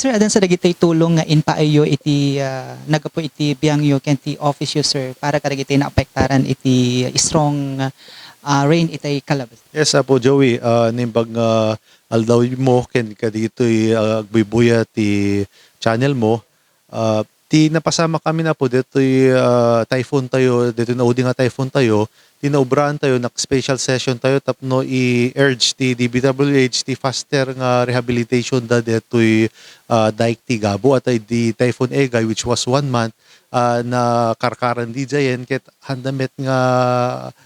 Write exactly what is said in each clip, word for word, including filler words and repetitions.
Sir, adan sa dagiti tulong nga impaayyo iti, ah, naggapu iti biangyo ken ti office yo, sir, para kadagiti naapektaran iti strong, ah, rain itay Calabas? Yes, Apo Joey, ah, naimbag nga aldawmo ken kadagitoy, ah, agbuybuya ti channel mo. Ah, ti napasamak amin, Apo, detoy, ah, typhoon tayo, detoy naudi nga typhoon tayo, ti naubraan tayo, nag-special session tayo tapno i-urge ti D P W H ti faster nga rehabilitation da detoy, ah, dike ti Gabo, atay di Typhoon Egay, which was one month, ah, nakarkaran di jayen, ket handa met nga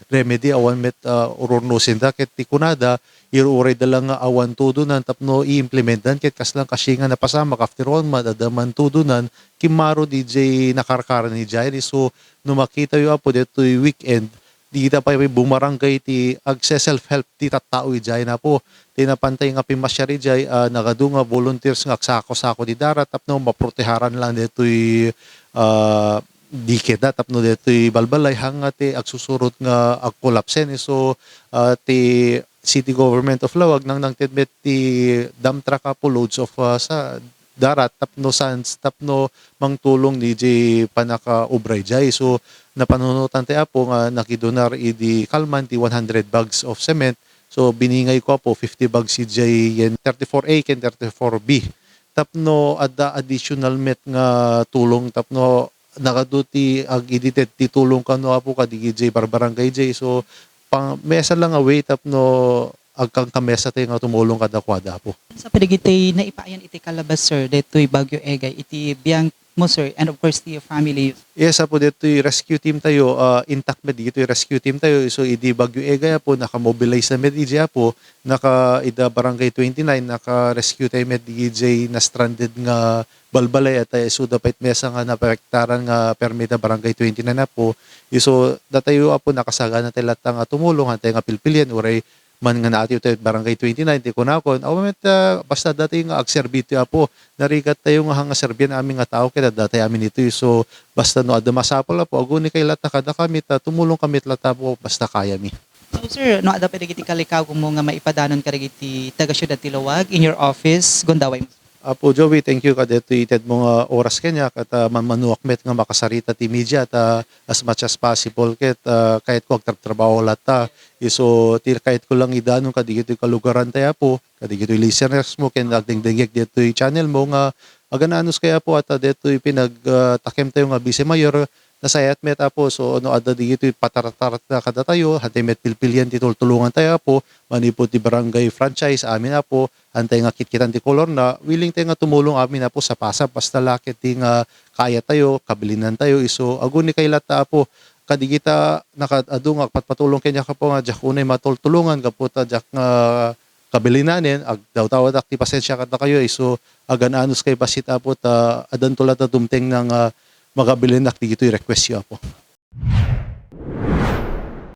remedy, awan met, ah, ururnusen da, ket ti kunada, iruray da lang nga awan tudonan tapno i-implementan, ket kasla kaasi nga napasamak after one month, adda man tudonan, kimmaro di jay nakarkaran ni jayen. So, no makitayo, Apo, detoy weekend, dita pay bumarangay ti agse-self-help ti tattao idiay, Apo. Ti napantay nga pimmasiar idiay, ah, nagadu nga volunteers nga agsako-sako di darat tapno maproteharan lang detoy, ah, dike da tapno detoy balbalay, haan nga ti agsusurot nga agkolapsen. So, ah, ti City Government of Laoag, nangnangted met ti dump truck, Apo, loads of, ah, sa darat tapno sands, tapno mangtulong di jay pannakaubra idiay. So, napanunotan ti Apo nga nakidonar idi Calman ti one hundred bags of cement. So, biningayko, Apo, fifty bags idiay yen thirty-four A ken thirty-four B. Tapno adda additional met nga tulong tapno nagadu ti ag-, idi ti, ti tulong kano, Apo, kadagiti barbarangay jay. So, pang-, maysa lang a way tapno agkankamesa tayo nga tumulong kadakuada, Apo. Sa kadagiti naipaayan iti Calabas, sir, detoy Bagyo Egay, iti biang mo, sir, and of course, ti family. Yes, Apo, detoy rescue team tayo, ah, intact met ditoy rescue team tayo. So, idi Bagyo Egay, Apo, nakamobilize na met idi, Apo, naka, ida Barangay twenty-nine, naka-rescue tayo met di jay na-stranded nga balbalay, at, eh, isuda pay maysa nga naapektaran nga permi da Barangay twenty-nine, Apo. Isu datayo, Apo, nakasagana tayo latta nga tumulong, haan tayo nga pilpilian, uray man nga naatiw tayo Barangay twenty-nine, ti kunakon, awan met, ah, basta datayo nga agserbi ti Apo. Narigat tayo nga haan nga serbian amin nga tao, ket adda tayo amin itoy. So, basta no adda masapul, Apo, aguni kay latta kadakami, ta tumulong kami latta, Apo, basta kayami. So, sir, no adda pay dagiti kalikago mo nga maipadanon kadagiti taga-siudad ti Laoag in your office, gundaway mo. Apo Joey, thank you kadetoy ited mo nga oras kaniak, ket, ah, mammanuak met nga makasarita ti media, ta as much as possible ket, ah, kayatko agtrabtrabaho latta. Isu ti kayatko lang idanon kadagitoy kalugaran tayo, Apo, kadagitoy listeners mo ken agdengdengngeg detoy channel mo nga agan-anos kay, Apo, at, ah, detoy pinag, ah, takem tayo nga Vice Mayor, nasayat met, Apo. So, no adda dagitoy pataratarat na kadatayo, haan tayo met pilpilian ti tultulongan tayo, Apo, manipud ti barangay franchise amin, Apo, haan tayo nga kitkitan ti kolorna, willing tayo nga tumulong amin, Apo, sapasap, basta la ket ti nga kaya tayo, kabilinan tayo, isu aguni kay latta, Apo, kadagita nakaad-adu nga agpatpatulong kaniak, Apo, nga diak unay matultulongan gapu ta diak nga kabilinanen, agdawdawatak ti pasensia kadakayo, isu agan-anos kay bassit, Apo, ta addanto latta dumtengna nga magabilinak dagitoy request yo, Apo.